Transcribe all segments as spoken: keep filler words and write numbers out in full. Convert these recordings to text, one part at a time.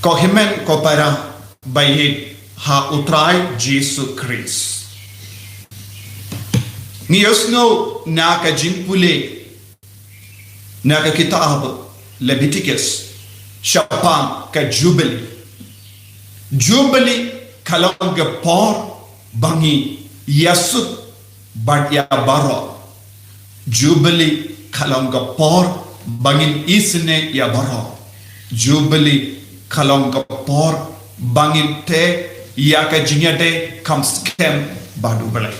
Ko hynmen ko para ba ïeit ha U Trai Jisu Khrist. Ngi ïohsngew na ka jingpule na ka kitab Leviticus shaphang ka Jubili. Jubili ka long ka por ba ngi ïasuk bad ïa baroh. Jubili ka long ka por ba ngin isynei ïa baroh. Jubili ka long ka por ba ngin tei ïa ka jingïadei kam skhem bad U Blei.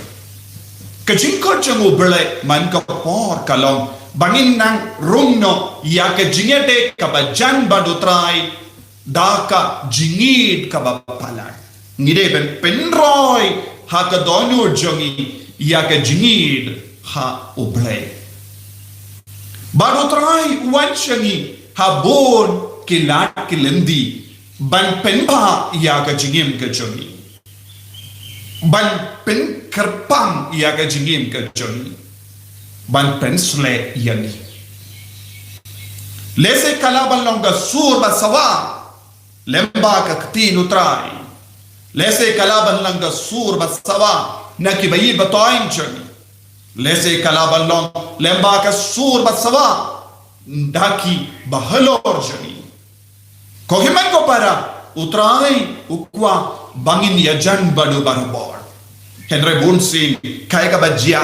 Ka jingkhot jong U Blei man ka por ka long ba ngin nang rung noh ïa ka jingïadei kaba jan bad U Trai da ka jingïeit kaba palat. Ngi dei ban pynroi ha ka dohnud jong ngi ïa ka jingïeit ha U Blei. Bad U Trai u wan sha ngi ha bun ki lad ki lynti ban pynbha ïa ka jingim ka jong ngi. Ban pynkyrpang ïa ka jingim ka jong ngi. Ban pynsleh ïa ngi. Lehse ka lah ban long ka sur ba sawa lem bad ka ktien U Trai. Lehse ka lah ban long ka sur ba sawa na ki ba ïeit ba toiñ jong ngi. Lehse ka lah ban long lem bad ka sur ba sawa da ki ba halor jong ngi. Ko hynmen ko para, U Trai u kwah ba ngin ïajan bad u barabor. Hynrei bunsien kaei kaba jia,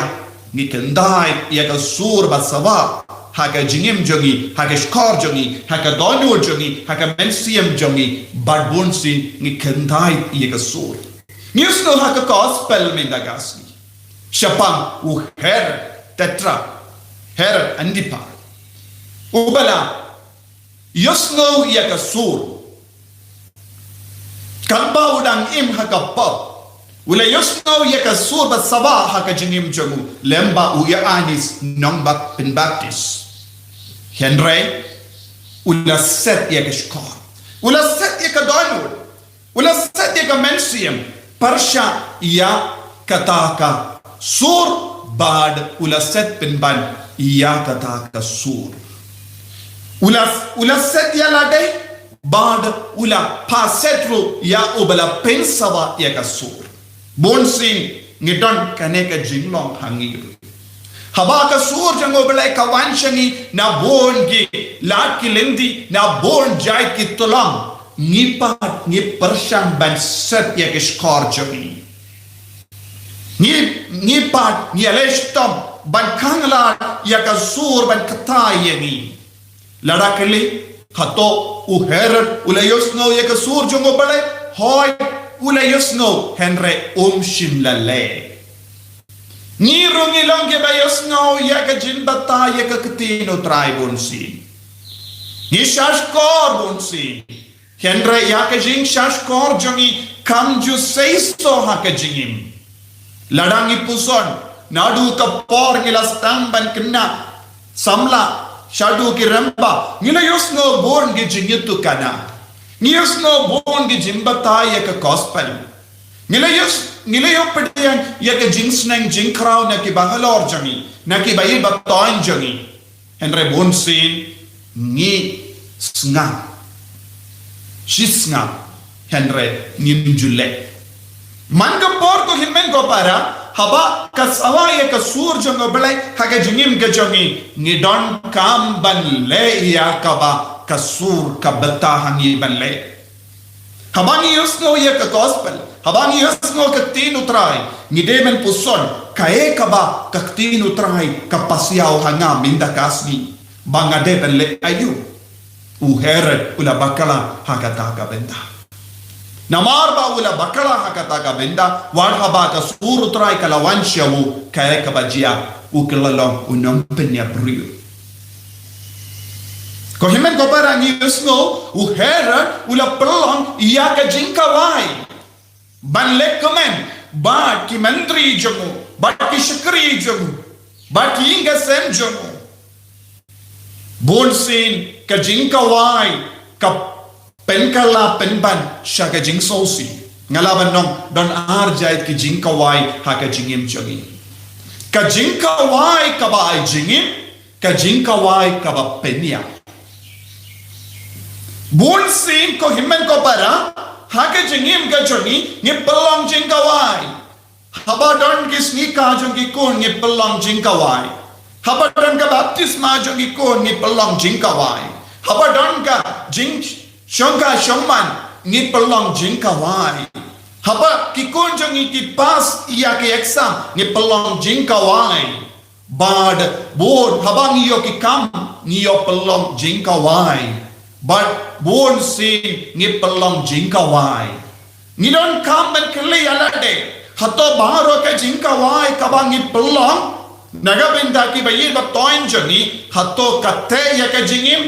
ngi kyntait ïa ka sur ba sawa ha ka jingim jong ngi, ha ka shkor jong ngi, ha ka dohnud jong ngi, ha ka mynsiem jong ngi, bad bunsien ngi kyntait ïa ka sur. Ngi ïohsngew ha ka gospel mynta ka sngi shaphang u Herod Tetrarch, Herod Antipa, uba la ïohsngew ïa ka sur. Katba u dang im ha ka pop, u la ïohsngew ïa ka sur ba sawa ha ka jingim jong u lem bad u Ïoannis Nongpynbaptis. Hynrei u la set ïa ka shkor, u la set ïa ka dohnud, u la set ïa ka mynsiem pyrshah ïa kata ka sur bad u la set pynban ïa kata ka sur. U la, u la set ïa lade bad u la phah set ruh ïa uba la pynsawa ïa ka sur. Bunsien ngi don kane ka jinglong ha ngi ruh. Haba ka sur jong U Blei ka wan sha ngi na bun ki lad ki lynti, na bun jait ki tulong, ngi pat ngi pyrshang ban set ïa ka shkor jong ngi. Ngi, ngi pat ngi ïaleh shitom ban khanglad ïa ka sur ban kata ïa ngi. Lada kylli, hato u Herod u la ïohsngew ïa ka sur jong U Blei? Hooid, u la ïohsngew, hynrei um shym la leh. Ngi ruh ngi long kiba ïohsngew ïa ka jingbatai ïa ka ktien U Trai bunsien. Ngi shahshkor bunsien. Hynrei ïa ka jingshahshkor jong ngi kam ju seisoh ha ka jingim. Lada ngi puson, naduh ka por ngi la sdang ban kynnoh samla shaduh ki rangbah, ngi la ïohsngew bun ki jingïathuhkhana. Ngi ïohsngew bun ki jingbatai ïa ka gospel. Ngi la ïoh, ngi la ïoh pdiang ïa ka jingsneng jingkhraw na ki bahalor jong ngi, na ki ba-ïeit ba-toiñ jong ngi. Hynrei bunsien ngi sngap. Shi sngap, hynrei ngim ju leh. Man ka por ko hynmen ko para, haba ka sawa ïa ka sur jong U Blei ha ka jingim ka jong ngi, ngi donkam ban leh ïa kaba ka sur ka bynta ha ngi ban leh. Haba ngi ïohsngew ïa ka gospel, haba ngi ïohsngew ka ktien U Trai, ngi dei ban puson kaei kaba ka ktien U Trai ka pasiaw ha nga mynta ka sngi, ba nga dei ban leh aïu. U Herod u la bakla ha kata ka bynta. Namar ba u la bakla ha kata ka bynta, wat haba ka sur U Trai ka la wan sha u, kaei kaba jia, u kylla long u nongpynïap briew. Ko hynmen ko para, ngi ïohsngew u Herod u la pynlong ïa ka jingkawai ban lehkmen bad ki myntri jong u, bad ki shakri jong u, bad ki ïing ki sem jong u. Bunsien ka jingkawai ka pynkylla pynban sha ka jingsngewsih. Nga lah ban ong don ar jait ki jingkawai ha ka jingim jong ngi. Ka jingkawai kaba ai jingim, ka jingkawai kaba pynïap. Bun sien ko hynmen ko para, ha ka jingim ka jong ngi, ngi pynlong jingkawai. Haba don ki sngi ka jong ki khun ngi pynlong jingkawai. Haba don ka baptisma jong ki khun ngi pynlong jingkawai. Haba don ka jingshongkha shongman ngi pynlong jingkawai. Haba ki khun jong ngi ki pass ïa ki exam ngi pynlong jingkawai. Bad bun haba ngi ïoh ki kam ngi ïoh pynlong jingkawai. Bad bun sien ngi pynlong jingkawai. Ngi donkam ban kylli ïa lade, hato baroh ka jingkawai kaba ngi pynlong, na ka bynta kiba ïeit ba thoiñ jong ngi, hato ka teh ïa ka jingim?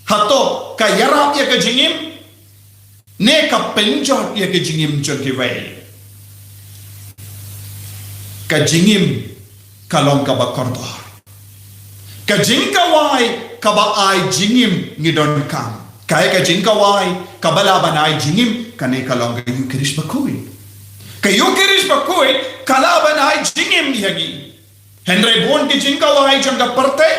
Hato ka ïarap ïa ka jingim? Ne ka pynjot ïa ka jingim jong kiwei? Ka jingim ka long kaba kordor. Ka jingkawai kaba ai jingim ngi donkam. Kaei ka jingkawai kaba lah ban ai jingim? Kane ka long ka Ïukharist Bakhuid. Ka Ïukharist Bakhuid ka lah ban ai jingim ïa ngi. Hynrei bun ki jingkawai jong ka pyrthei,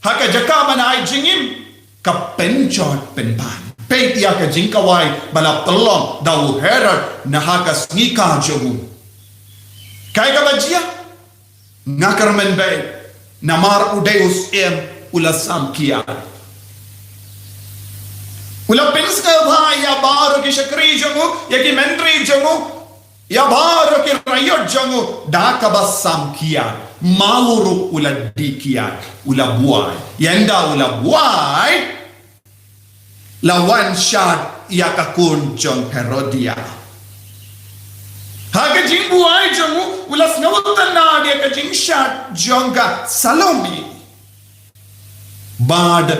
ha ka jaka ban ai jingim, ka pynjot pynban. Peit ïa ka jingkawai ba la pynlong da u Herod na ha ka sngi ka jong u. Kaei kaba jia? Nga kyrmen beit, namar u dei u syiem, u la samkhia. U la pynsngewbha ïa baroh ki shakri jong u, ïa ki myntri jong u, ïa baroh ki raiot jong u da kaba samkhia. Ma u ruh u la dih khia, u la buaid. Ynda u la buaid, la wan shad ïa ka khun jong Herodia. Ha ka jingbuaid jong u, u la sngewtynnad ïa ka jingshad jong ka Salome. Bad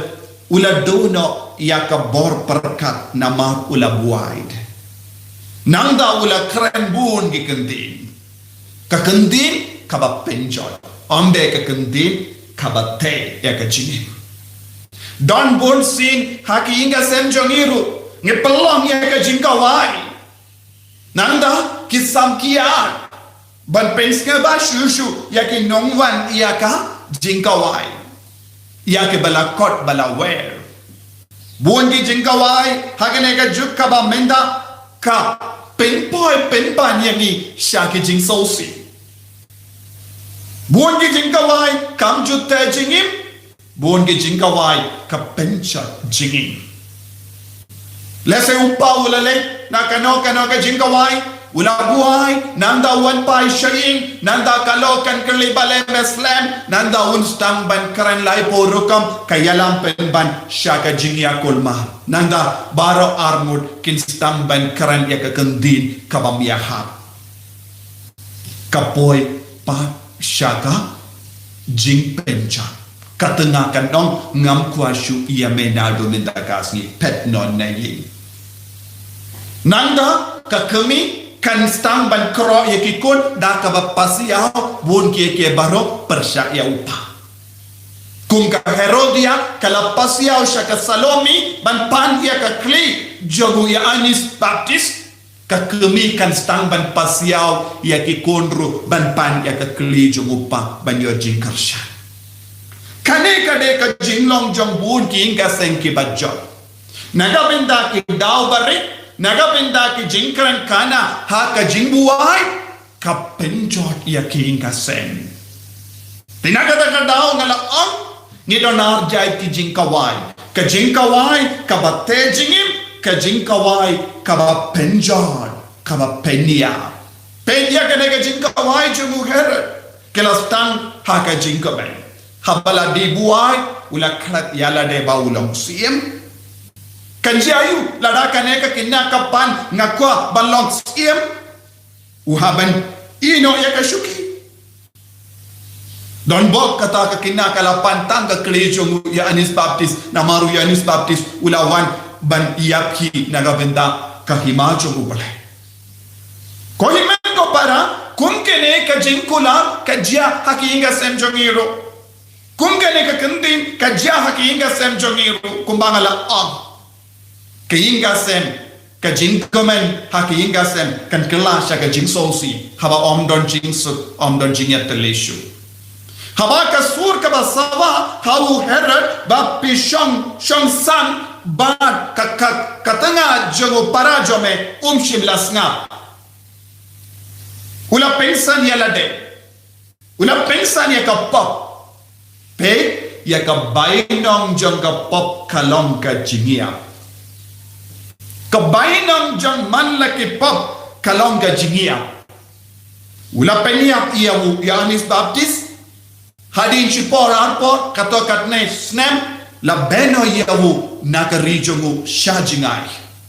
u la duh noh ïa ka bor pyrkhat namar u la buaid. Nangta u la kren bun ki kyntien. Ka kyntien kaba pynjot, ym dei ka kyntien kaba teh ïa ka jingim. Don bun sien ha ki ïing ka sem jong ngi ruh ngi pynlong ïa ka jingkawai. Nangta ki samkhia ban pynsngewbha shuh shuh ïa ki nongwan ïa ka jingkawai, ïa kiba la kot ba la wer. Bun ki jingkawai ha kane ka juk kaba mynta ka pynpoi pynban ïa ngi sha ki jingsngewsih. Bun ki jingkawai kam ju teh jingim, bun ki jingkawai ka pynjot jingim. Lehse u pa u la leit na kano kano ka jingkawai, u la buaid, nangta u wan phai sha ïing, nangta ka lok kan kylli balei me slem, nangta un sdang ban kren laiphew rukom ka ïalam pynban sha ka jingïakhun ma. Nangta baroh arngut kin sdang ban kren ïa ka kyntien kaba ym ïahap. Ka poi pat sha ka jingpynjot. Ka tnga kan ong, ngam kwah shuh ïa me naduh mynta ka sngi, phet noh na ïing. Nangta ka kmie kan sdang ban khroh ïa ki khun da kaba pasiaw, bun kiei kiei baroh pyrshah ïa u pa. Kum ka Herodia ka la pasiaw sha ka Salome ban pan ïa ka khlieh jong u Ïoannis Baptis, ka kmie kan sdang ban pasiaw ïa ki khun ruh ban pan ïa ka khlieh jong u pa ban ïoh jingkyrshan. Kane ka dei ka jinglong jong bun ki ïing ka sem kiba jot. Na ka bynta ki daw barit, na ka bynta ki jingkren khana ha ka jingbuaid, ka pynjot ïa ki ïing ka sem. Te na kata ka daw nga la ong, ngi don ar jait ki jingkawai. Ka jingkawai kaba teh jingim, ka jingkawai kaba pynjot, kaba pynïap. Peit ïa kane ka jingkawai jong u Herod, ka la sdang ha ka jingkmen. Haba la dih buaid, u la klet ïa lade ba u long syiem. Kan jia aïu, lada kane ka khynnah ka pan, nga kwah ban long syiem. U hap ban ïeh noh ïa ka shuki. Donbok kata ka khynnah ka la pan tang ka khlieh jong u Ïoannis Baptis, namar u Ïoannis Baptis u la wan ban ïap hi na ka bynta ka hima jong u Blei. Ko hynmen ko para, kum kane ka jingkular ka jia ha ki ïing ka sem jong ngi ruh. Kum kane ka kyntien ka jia ha ki ïing ka sem jong ngi ruh, kumba nga la ong. Ka ïing ka sem, ka jingkmen ha ka ïing ka sem kan kylla sha ka jingsngewsih, haba ym don jingsuk, ym don jingïatylli shuh. Haba ka sur kaba sawa ha u Herod ba phi shong, shong san bad ka, ka, ka tnga jong u para jong me um shym la sngap. U la pynsan ïa lade. U la pynsan ïa ka pop. Peit, ïa ka bainong jong ka pop ka long ka jingïap. Ka bainong jong man la ki pop ka long ka jingïap. U la pynïap ïa u Ïoannis Baptist. Hadien shipor arpor, katto katne snem, la beno ïa u na ka ri jong u sha jngai.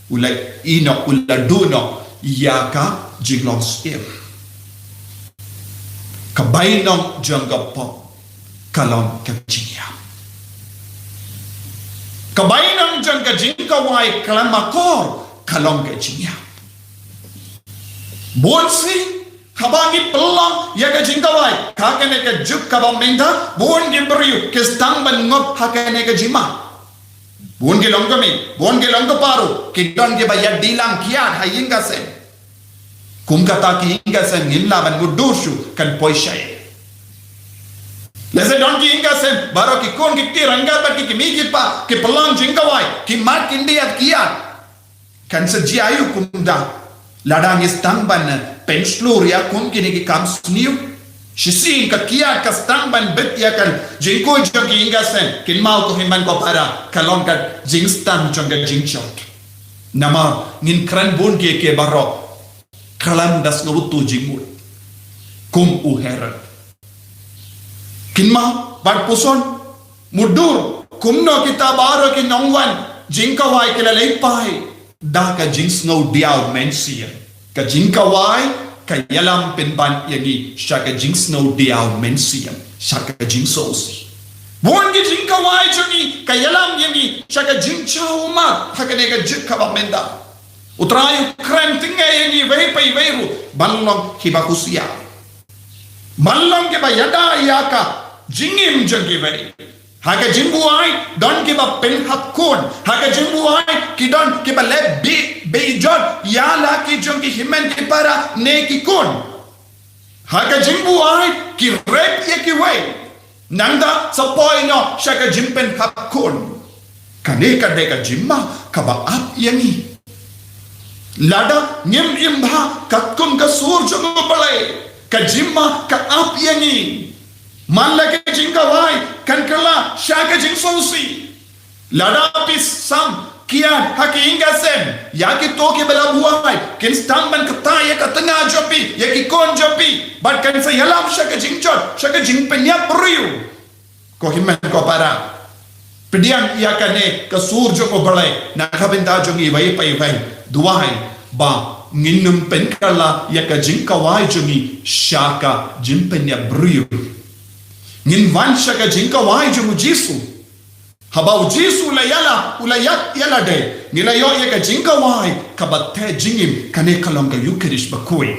U la ïehnoh, u la duh noh ïa ka jinglong syiem. Ka bainong jong ka pop ka long ka jingïap. Ka bainong jong ka jingkawai khlem akor ka long ka jingïap. Bun sien haba ngi pynlong ïa ka jingkawai ha kane ka juk kaba mynta, bun ki briew ki sdang ban ngop ha kane ka jingma. Bun ki long ka mei, bun ki long ka paro, ki don kiba ïa dih lang kiad ha ïing ka sem. Kum kata ki ïing ka sem ngim lah ban mutdur shuh kan poi shaei. Lehse don ki ïing ka sem baroh ki khun ki kti ryngkat bad ki kmie ki kpa ki pynlong jingkawai, ki mad ki ndiat kiad. Kan sa jia aïu kumta? Lada ngi sdang ban pynshlur ïa kum kine ki kam sniew, shisien ka kiad ka sdang ban bit ïa ka jingkhuid jong ki ïing ka sem. Kynmaw ko hynmen ko para, ka long ka jingsdang jong ka jingjot. Namar ngin kren bun ki, ki baroh khlem da sngewthuh jingmut kum u Herod. Kynmaw bad puson, mutdur kumno kita baroh ki nongwan jingkawai ki la leit phai da ka jingsngew diaw mynsiem. Ka jingkawai ka ïalam pynban ïa ngi sha ka jingsngew diaw mynsiem, sha ka jingsngewsih. Bun ki jingkawai jong ngi ka ïalam ïa ngi sha ka jingjaw ummat ha kane ka juk kaba mynta. U Trai u kren tyngai ïa ngi iwei pa iwei ruh ban long kiba husiar. Ban long kiba ïada ïa ka jingim jong kiwei. Ha ka jingbuaid don kiba pynhap khun. Ha ka jingbuaid ki don kiba leh be, bejot ïa la ki jong ki hynmen ki para ne ki khun. Ha ka jingbuaid ki rep ïa kiwei. Nangta sa poi noh sha ka jingpynhap khun. Kane ka dei ka jingma kaba ap ïa ngi. Lada ngim im bha katkum ka sur jong U Blei, ka jingma ka ap ïa ngi. Man la ka jingkawai kan kylla sha ka jingsngewsih. Lada phi sam kiad ha ki ïing ki sem ïa kito kiba la buaid, kin sdang ban kta ïa ka tnga jong phi, ïa ki khun jong phi, bad kan sa ïalam sha ka jingjot, sha ka jingpynïap briew. Ko hynmen ko para, pdiang ïa kane ka sur jong U Blei na ka bynta jong iwei pa iwei. Duwai ba ngin ym pynkylla ïa ka jingkawai jong ngi sha ka jingpynïap briew. Ngin wan sha ka jingkawai jong U Jisu. Haba U Jisu u la ïalap, u la ïap ïa lade, ngi la ïoh ïa ka jingkawai kaba teh jingim, kane ka long ka Ïukharist bakhuid.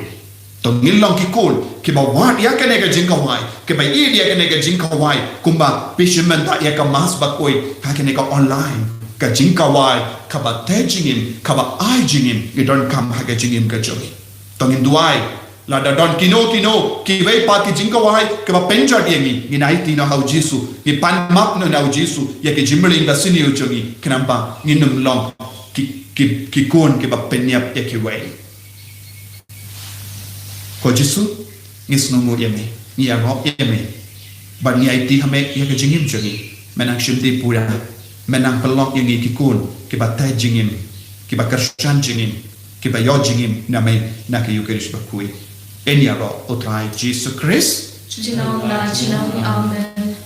To ngin long ki khun kiba wad ïa kane ka jingkawai, kiba ïeit ïa kane ka jingkawai, kumba phi shim mynta ïa ka Mass bakhuid ha kane ka online. Ka jingkawai kaba teh jingim, kaba ai jingim, ngi donkam ha ka jingim ka jong ngi. To ngin duwai, lada don kino kino kiwei pat ki jingkawai kiba pynjot ïa ngi, ngin aiti noh ha U Jisu, ngi pan map noh na U Jisu ïa ki jingmylliem ka sniew jong ngi, khnang ba ngin ym long ki, ki, ki khun kiba pynïap ïa kiwei. Ko Jisu, ngi sngewnguh ïa me, ngi ïaroh ïa me, bad ngi aiti ha me ïa ka jingim jong ngi. Me nang shimti pura, me nang pynlong ïa ngi ki khun kiba teh jingim, kiba kyrshan jingim, kiba ïoh jingim na me na ka Ïukharist bakhuid. Yn ïaroh, U Trai Jisu Khrist. Junom la junom, amen.